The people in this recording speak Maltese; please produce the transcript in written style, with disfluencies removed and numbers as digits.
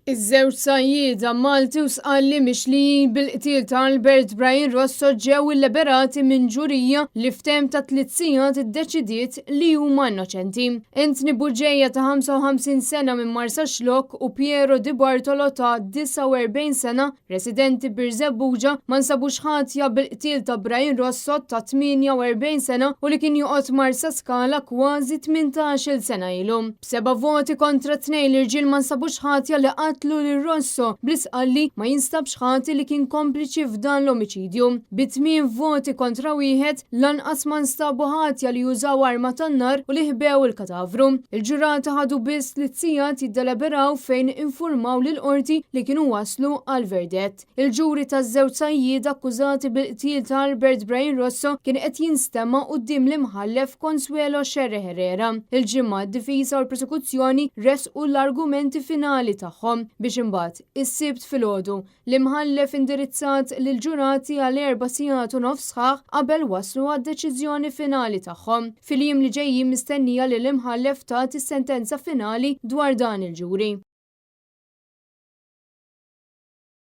Iż-żewġ sajjieda Malti u Sqalli mixlijin bil-qtil ta' Albert Brian Rosso ġew illiberati minn ġurija li f'temp ta' tliet sigħat iddeċidiet li huma innoċenti. Anthony Bugeja ta' 55 sena minn Marsaxlokk u Piero Di Bartolo ta' 49 sena Residenti Birżebbuġa ma nsabux ħatja bil-qtil ta' Brian Rosso ta' 48 sena u li kien joqgħod Marsaskala kważi 18-il sena ilu. B'seba' voti kontra tnejn l-irġiel ma nsabux ħatja li qatlu lil Rosso, bl-Isqalli ma jinstabx ħati li kien kompliċi f'dan l-omiċidju. Bi tmien voti kontra wieħed, lanqas ma nstabu ħatja li użaw arma tan-nar u li ħbew il-katavru. Il-ġurati ħadu biss tliet sigħat jiddeliberaw fejn infurmaw lill-Qorti li kienu waslu għal verdett. Il-ġuri taż-żewġ sajjieda akkużati bil-qtil ta' Albert Brian Rosso kien qed jinstema' quddiem l-Imħallef Consuelo Scerri Herrera. Il-Ġimgħa, d-difiża u l-prosekuzzjoni ressqu l-argumenti finali tagħhom biex imbagħad, is-Sibt filgħodu, L-Imħallef indirizzat lill-ġurati għal erba' sigħat u nofs sħaħ qabel waslu għad-deċiżjoni finali tagħhom. Fil-jiem li ġejjin mistennija li l-Imħallef tagħti s-sentenza finali dwar dan il-ġuri.